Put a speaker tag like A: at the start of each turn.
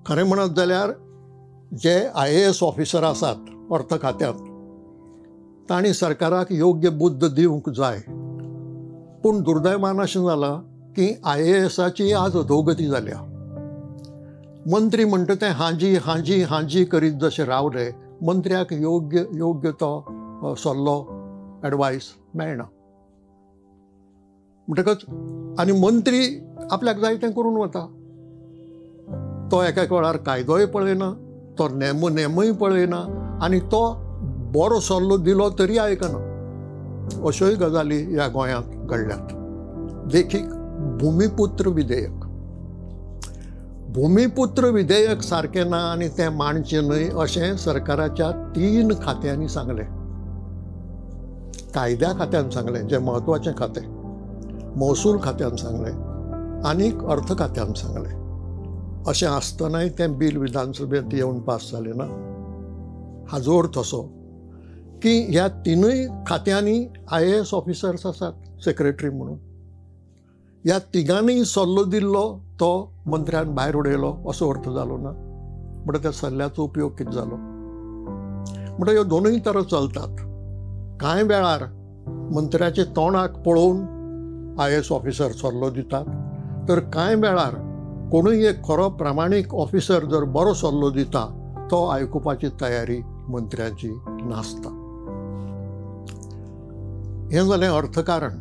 A: खरें म्हणत जाल्यार जे IAS officer आसात अर्थ खात्यांत तांणी सरकाराक योग्य बुद्द दिवंक जाय. पूण दुर्दैवान अशें जालां की IASाची आज अधोगती जाल्या. मंत्री म्हणटा ते हांजी हांजी हांजी करीत जशे रावले, मंत्र्याक योग्य योग्य तो सल्लो एडवायस मेळना. म्हणटकच आनी मंत्री आपल्याक जाय तें करून वता. तो एका वेळार कायदोय पळयना, तो नेमूय पळयना आनी तो बरो सल्लो दिलो तरी आयकना. अश्योय गजाली ह्या गोंयांत घडल्यात. देखीक भुमिपुत्र विधेयक. भुमिपुत्र विधेयक सारकें ना आनी तें मांडचें न्हय अशें सरकाराच्या 3 खात्यांनी सांगलें. कायद्या खात्यान सांगलें, जें म्हत्वाचें खातें, महसूल खात्यान सांगलें आनी अर्थ खात्यान सांगलें. अशें आसतनाय तें बील विधानसभेंत येवन पास जालें ना. हाजो अर्थ असो की ह्या 3 खात्यांनी IAS officers आसात सेक्रेटरी म्हणून. ह्या तिगांनी सल्लो दिल्लो तो मंत्र्यान भायर उडयलो असो अर्थ जालो ना. म्हणटा त्या सल्ल्याचो उपयोग कितें जालो? म्हणटा ह्यो दोनूय तरा चलतात. कांय वेळार मंत्र्याचे तोंडाक पळोवन IAS officer सल्लो दितात, तर कांय वेळार कोणूय एक खरो प्रामाणीक ऑफिसर जर बरो सल्लो दिता तो आयकुपाची तयारी मंत्र्याची नासता. हें जालें अर्थकारण.